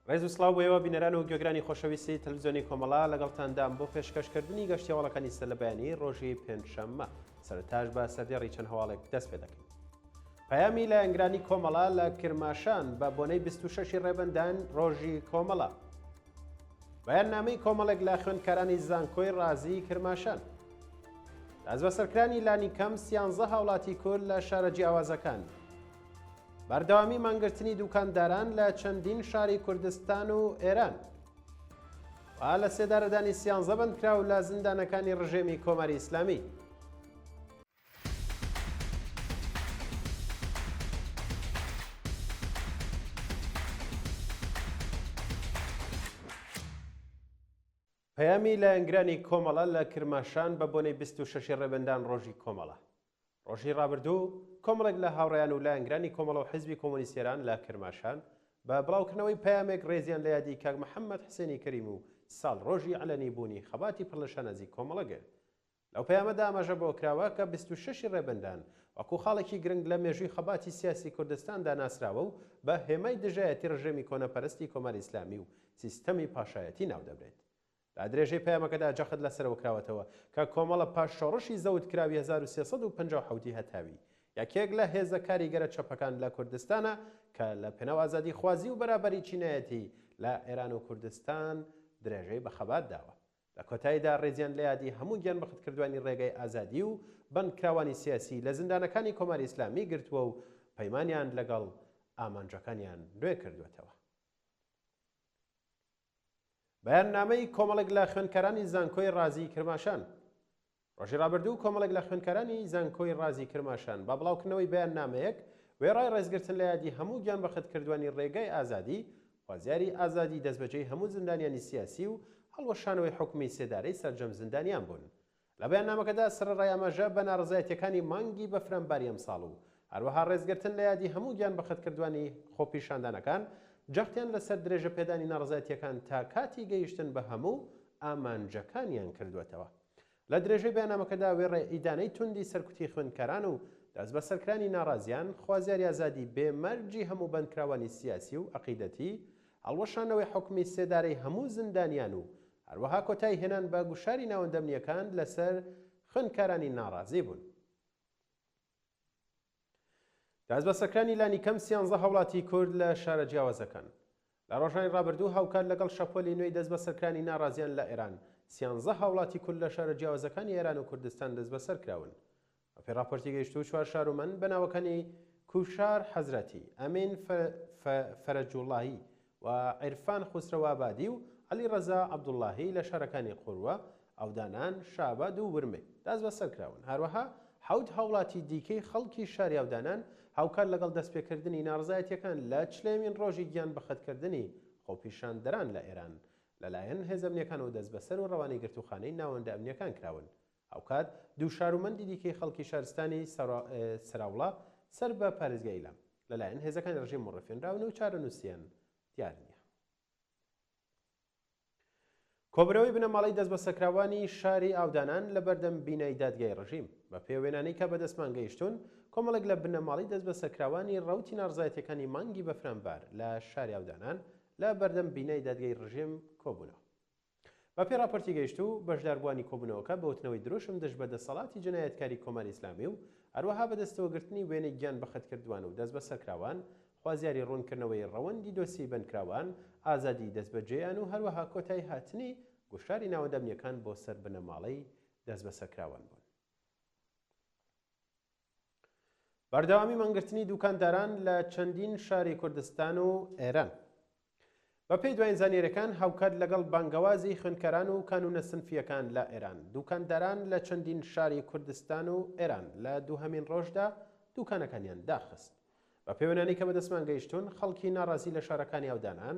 ڕێز و سڵاو بۆ ئێوە بینەران و گوێگرانی خۆشەویستی تەلەڤزیۆنی کۆمەڵە، لەگەڵتاندام بۆ پێشکەشکردنی گەشتی هەواڵەکانی سەرلەبەیانی ڕۆژی پێنجشەممە. سەرەتاش بە سەردێڕی چەند هەواڵێک دەست پێ دەکەین. پەیامی لایەنگرانی کۆمەڵە لە کرماشان بە بۆنەی 26 ی ڕێبەندان ڕۆژی کۆمەڵە. بەیاننامەی کۆمەڵێک لە خوێندکارانی زانکۆی ڕازی کرماشان. دەستبەسەرکرانی لانیکەم سیانزە هاوڵاتی کورد لە شارە جیاوازەکان. بەردەوامی مانگرتنی دوکانداران لە چەندین شاری کوردستان و ئێران. و لە سێدارەدانی سیانزە بەندکراو لە زیندانەکانی ڕژێمی کۆماری ئیسلامی. پەیامی لایەنگرانی کۆمەڵە لە کرماشان بە بۆنەی 26 ی ڕێبەندان ڕۆژی کۆمەڵە. ڕۆژی ڕابردوو کۆمەڵێک لە هاوڕێیان و لایەنگرانی کۆمەڵە و حیزبی کۆمۆنیستی ئێران لە کرماشان بە بڵاوکردنەوەی پەیامێک ڕێزیان لە یادی کاک محەممەد حسێنی کەریم و ساڵڕۆژی عەلەنی بوونی خەباتی پڕ لە شانازی کۆمەڵە گرت. لەو پەیامەدا ئاماژە بەوە کراوە کە 26 ی ڕێبەندان وەکوو خاڵێکی گرنگ لە مێژووی خەباتی سیاسی کوردستاندا ناسراوە و بە هێمای دژایەتی ڕژێمی کۆنەپەرستی کۆماری ئیسلامی و سیستەمی پاشایەتی ناودەبرێت. لە درێژەی پەیامەکەدا جەخت لەسەرەوە کراوەتەوە کە کۆمەڵە پاش شۆڕشی زەوتکراوی 1357 ی هەتاوی یەکێک لە هێزە کاریگەرە چەپەکان لە کوردستانە کە لە پێناو ئازادیخوازی و بەرابەری چینایەتی لە ئێران و کوردستان درێژەی بە خەبات داوە. لە کۆتاییدا ڕێزیان لە یادی هەموو گیانبەختکردوانی ڕێگای ئازادی و بەندکراوانی سیاسی لە زیندانەکانی کۆماری ئیسلامی گرتووە و پەیمانیان لەگەڵ ئامانجەکانیان نوێ کردووەتەوە. بەیاننامەی کۆمەڵێک لە خوێندکارانی زانکۆی ڕازی کرماشان ڕۆژی ڕابردوو کۆمەڵێک لە خوێندکارانی زانکۆی ڕازی کرماشان بە بڵاوکردنەوەی بەیاننامەیەک وێڕای ڕێزگرتن لە یادی هەموو گیانبەختکردوانی ڕێگای ئازادی خوازیاری ئازادی دەستبەجێی هەموو زیندانیانی سیاسی و هەڵوەشانەوەی حوکمی سێدارەی سەرجەم زیندانیان بوون. لە بەیاننامەکەدا سەرەڕای ئاماژە بە ناڕەزایەتییەکانی مانگی بەفرانباری ئەمساڵ و هەروەها ڕێزگرتن لە یادی هەموو گیانبەختکردوانی خۆپیشاندانەکان، جەختیان لەسەر درێژەپێدانی ناڕەزایەتییەکان تا کاتی گەیشتن بە هەموو ئامانجەکانیان کردووەتەوە. لە درێژەی بەیاننامەکەدا وێڕای ئیدانەی توندی سەرکوتی خوێندکاران و دەستبەسەرکرانی ناڕازیان، خوازیاری ئازادی بێ مەرجی هەموو بەندکراوانی سیاسی و عەقیدەتی، هەڵوەشانەوەی حوکمی سێدارەی هەموو زیندانیان و هەروەها کۆتایی هێنان بە گوشاری ناوەندە ئەمنییەکان لەسەر خوێندکارانی ناڕازی بوون. دەستبەسەرکرانی لانیکەم سیانزە هاوڵاتی کورد لە شارە جیاوازەکان. لە ڕۆژانی ڕابردوو هاوکات لەگەڵ شەپۆلی نوێی دەستبەسەرکرانی ناڕازیان لە ئێران، سیانزە هاوڵاتی کورد لە شارە جیاوازەکانی ئێران و کوردستان دەستبەسەر کراون. بەپێی ڕاپۆرتی گەیشتوو چوار شارومەند بە ناوەکانی کوشار حەزرەتی، ئەمین فەرەجوڵاهی و عیرفان خوسرەوابادی و عەلیڕەزا عەبدوڵڵاهی لە شارەکانی قوروە، ئاودانان، شاباد و ورمێ دەستبەسەر کراون. هەروەها حەوت هاوڵاتی دیکەی خەڵکی شاری ئاودانان هاوکات لەگەڵ دەستپێکردنی ناڕەزایەتییەکان لە چلەیەمین ڕۆژی گیانبەختکردنی خۆپیشاندەران لە ئێران لەلایەن هێزە ئەمنییەکانەوە دەستبەسەر و ڕەوانەی گرتووخانەی ناوەندە ئەمنییەکان کراون. هاوکات دوو شارومەندی دیکەی خەڵکی شارستانی سەراوڵا سەر بە پارێزگای ئیلام لەلایەن هێزەکانی ڕژێمەوە ڕفێنراون و چارەنووسیان دیار نییە. کۆبوونەوەی بنەماڵەی دەستبەسەرکراوانی شاری ئاودانان لە بەردەم بینای دادگای ڕژیم. بە پێی وێنانەی کە بەدەستمان گەیشتوون، کۆمەڵێک لە بنەماڵەی دەستبەسەرکراوانی ڕەوتی ناڕەزایەتییەکانی مانگی بەفرانبار لە شاری ئاودانان لە بەردەم بینای دادگای ڕژیم کۆبوونەوە. بە پێی ڕاپۆرتی گەیشتوو، بەشداربووانی کۆبوونەوەکە بە وتنەوەی دروشم دژ بە دەسەڵاتی جەنایەتکاری کۆماری ئیسلامی و هەروەها بەدەستەوەگرتنی وێنەی گیانبەختکردووان و دەستبەسەرکراوان، خوازیاری ڕوونکردنەوەی ڕەوەندی دۆسیەی بەندکراوان، ئازادیی دەستبەجێیان و هەروەها کۆتاییهاتنی گوشاری ناوەندە ئەمنییەکان بۆ سەر بنەماڵەی دەستبەسەرکراوان بوون. بەردەوامی مانگرتنی دوکانداران لە چەندین شاری کوردستان و ئێران. بەپێی دوایین زانیاریەکان هاوکات لەگەڵ بانگەوازی خوێندکاران و کانوونە سنفییەکان لە ئێران، دوکانداران لە چەندین شاری کوردستان و ئێران لە دووهەمین ڕۆژدا دوکانەکانیان داخست. بە پێوەنانەی کە بەدەستمان گەیشتوون، خەڵکی ناڕازی لە شارەکانی ئاودانان،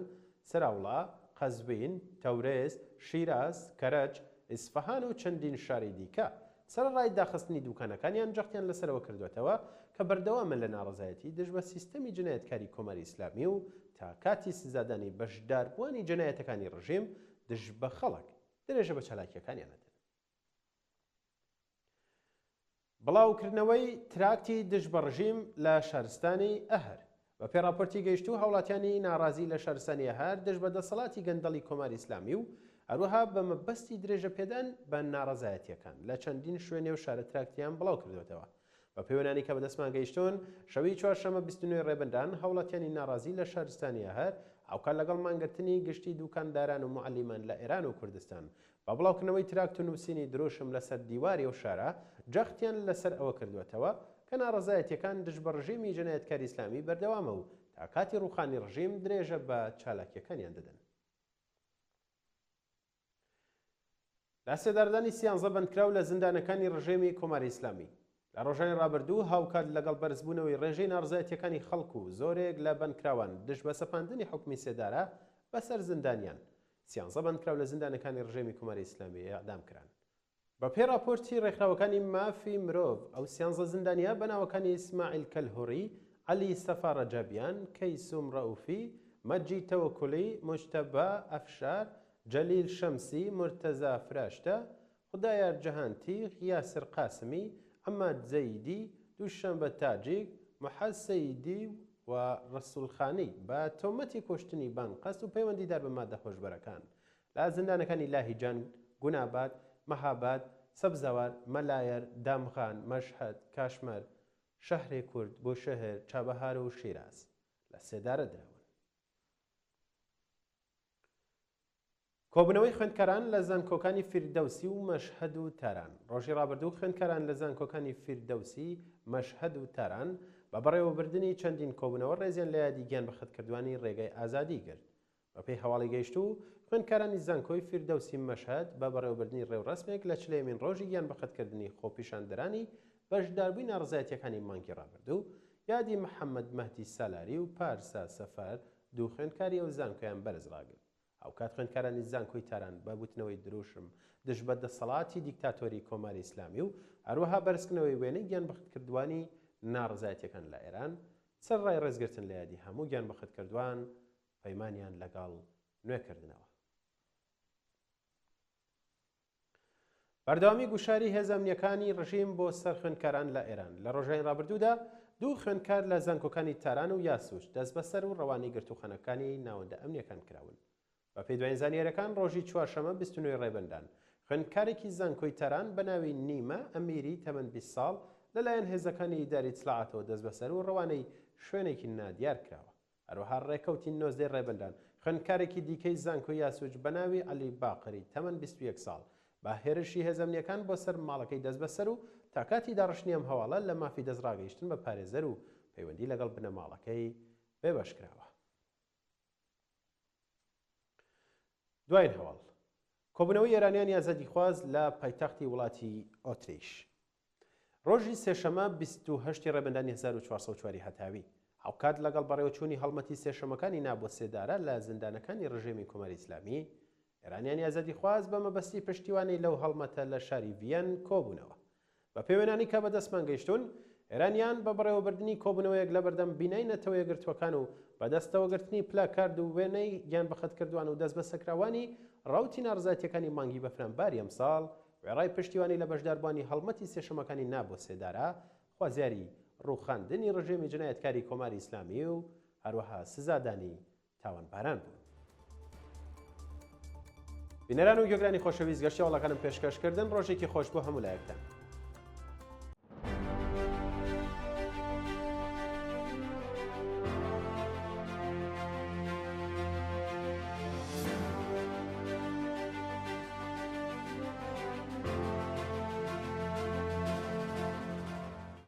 سەراوڵا، قەزوین، تەورێز، شیراز، کەرەج، ئیسفەهان و چەندین شاری دیکە، سەرەڕای داخستنی دووکانەکانیان جەختیان لەسەر ئەوە کردووەتەوە کە بەردەوامن لە ناڕەزایەتی دژ بە سیستەمی جەنایەتکاری کۆماری ئیسلامی و تا کاتی سزادانی بەشداربووانی جەنایەتەکانی ڕژیم دژ بە خەڵک، درێژە بە چالاکییەکانیان ئەدەن. بڵاوکردنەوەی تراکتی دژ بە ڕژیم لە شارستانی ئەهر. بە پێی ڕاپۆرتی گەیشتوو هاوڵاتیانی ناڕازی لە شارستانی ئەهەر دژ بە دەسەڵاتی گەندەڵی کۆماری ئیسلامی و هەروەها بە مەبەستی درێژە پێدان بە ناڕەزایەتیەکان لە چەندین شوێنێ و شارە تراکتیان بڵاو کردووەتەوە. بە پێی وێنانی کە بەدەستمان گەیشتوون، شەوی چوارشەممە 29 ڕێبەندان هاوڵاتیانی ناڕازی لە شارستانی ئەهەر هاوکات لەگەڵ مانگرتنی گشتی دووکانداران و موعەلیمان لە ئێران و کوردستان بە بڵاوکردنەوەی تراکت و نووسینی دروشم لەسەر دیواری ئەو شارە، جەختیان لەسەر ئەوە کردووەتەوە کە ناڕەزایەتییەکان دژ بە ڕژێمی جەنایەتکاری ئیسلامی بەردەوامە و تا کاتی ڕووخانی ڕژیم درێژە بە چالاکییەکانیان دەدەن. لە سێدارەدانی سیانزە بەندکراو لە زیندانەکانی ڕژێمی کۆماری ئیسلامی لە ڕۆژانی ڕابردوو هاوکات لەگەڵ بەرزبوونەوەی ڕێژەی ناڕزایەتیەکانی خەڵک و زۆرێک لە بەندکراوان دژ بە سەپاندنی حوکمی سێدارە بەسەر زیندانیان سیانزە بەندکراو لە زیندانەکانی ڕژێمی کۆماری ئیسلامی ئێعدام کران. بە پێی ڕاپۆرتی ڕێکخراوەکانی مافی مرۆڤ، ئەو سیانزە زیندانییە بە ناوەکانی ئیسماعیل کەلهوڕی، عەلی سەفا ڕەجەبیان، کەیسوم ڕەئوفی، مەجید تەوەکوڵی، موجتەبا ئەفشار، جەلیل شەمسی، مورتەزا فراشتە، خودایار جەهانتیغ، یاسر قاسمی، عماد زەیدی، دووشەنبە تاجیک، محەز سەیدی و ڕەسوڵ خانی بە تۆمەتی کوشتنی بانقەست و پەیوەندیدار بە مادە هۆشبەرەکان لە زیندانەکانی لاهیجان، گوناباد، مەهاباد، سەبزەوار، مەلایەر، دامغان، مەشهەد، کاشمەر، شەهرێ کورد، بوشەهر، چابەهار و شیراز لە سێدارە دراون. کۆبوونەوەی خوێندکاران لە زانکۆکانی فیردەوسی و مەشهەد و تاران ڕۆژی ڕابردوو خوێندکاران لە زانکۆکانی فیردەوسی، مەشهەد و تاران بە بەڕێوەبردنی چەندین کۆبوونەوە ڕێزیان لە یادی گیانبەختکردووانی ڕێگای ئازادی گرت. بەپێی هەواڵی گەیشتوو، خوێندکارانی زانکۆی فیردەوسی مەشهەد بە بەڕێوەبردنی ڕێوڕەسمێک لە چلەیەمین ڕۆژی گیانبەختکردنی خۆپیشاندەرانی بەشداربووی ناڕەزایەتییەکانی مانگی ڕابردوو، یادی محەممەد مەهدی سالاری و پارسا سەفەر دوو خوێندکاری ئەو زانکۆیان بەرز ڕاگرت. هاوکات خوێندکارانی زانکۆی تاران بە وتنەوەی دروشم دژ بە دەسەڵاتی دیکتاتۆری کۆماری ئیسلامی و هەروەها بەرزکردنەوەی وێنەی گیانبەختکردووانی ناڕەزایەتییەکان لە ئێران، سەرەڕای ڕێزگرتن لە یادی هەموو گیانبەختکردووان، پەیمانیان لەگەڵ نوێکردنەوە. بەردەوامی گوشاری هێزە ئەمنییەکانی ڕژیم بۆ سەر خوێندکاران لە ئێران لە ڕۆژانی ڕابردوودا دوو خوێندکار لە زانکۆکانی تاران و یاسوج دەستبەسەر و ڕەوانەی گرتووخانەکانی ناوەندە ئەمنییەکان کراون. بەپێی دوایین زانیارییەکان ڕۆژی چوارشەممە 29 ی ڕێبەندان خوێندکارێکی زانکۆی تاران بە ناوی نیما ئەمیری تەمەن 20 ساڵ لەلایەن هێزەکانی ئیداری ئیتلاعاتەوە دەستبەسەر و ڕەوانەی شوێنێکی نادیار کراوە. هەروەها ڕێکەوتی نۆزدەی ڕێبەندان، خوێندکارێکی دیکەی زانکۆی یاسوج بەناوی عەلی باقری تەمەن 21 ساڵ، بە هێرشی هێزە ئەمنییەکان بۆ سەر ماڵەکەی دەستبەسەر و تا کاتی داڕشتنی ئەم هەواڵە لە مافی دەستڕاگەیشتن بە پارێزەر و پەیوەندی لەگەڵ بنەماڵەکەی بێبەش کراوە. دوایین هەواڵ، کۆبوونەوەی ئێرانیانی ئازادیخواز لە پایتەختی وڵاتی ئۆتریش. ڕۆژی سێشەمە 28 ی ڕێبەندانی 1404 ی هەتاوی، هاوکات لەگەڵ بەڕێوەچوونی هەڵمەتی سێشەمەکانی نا بۆ سێدارە لە زیندانەکانی ڕژێمی کۆماری ئیسلامی، ئێرانیانی ئازادیخواز بە مەبەستی پشتیوانی لەو هەڵمەتە لە شاری ڤییەن کۆبوونەوە. بە پێی وێنانەی کە بەدەستمان گەیشتوون، ئێرانیان بە بەڕێوەبردنی کۆبوونەوەیەک لەبەردەم بینای نەتەوە یەکگرتووەکان و بە دەستەوەگرتنی پلاکارد و وێنەی گیانبەختکردووان و دەستبەسەرکراوانی ڕەوتی ناڕەزایەتییەکانی مانگی بەفرانباری ئەمساڵ، وێڕای پشتیوانی لە بەشداربووانی هەڵمەتی سێشەمەکانی نا بۆ سێدارە، خوازیاری ڕووخاندنی ڕژێمی جنایەتکاری کۆماری ئیسلامی و هەروەها سزادانی تاوانباران بوون. بینەران و گوێگرانی خۆشەویست گەشتی هەواڵەکانم پێشکەش کردن، ڕۆژێکی خۆش بۆ هەموو لایەکتان.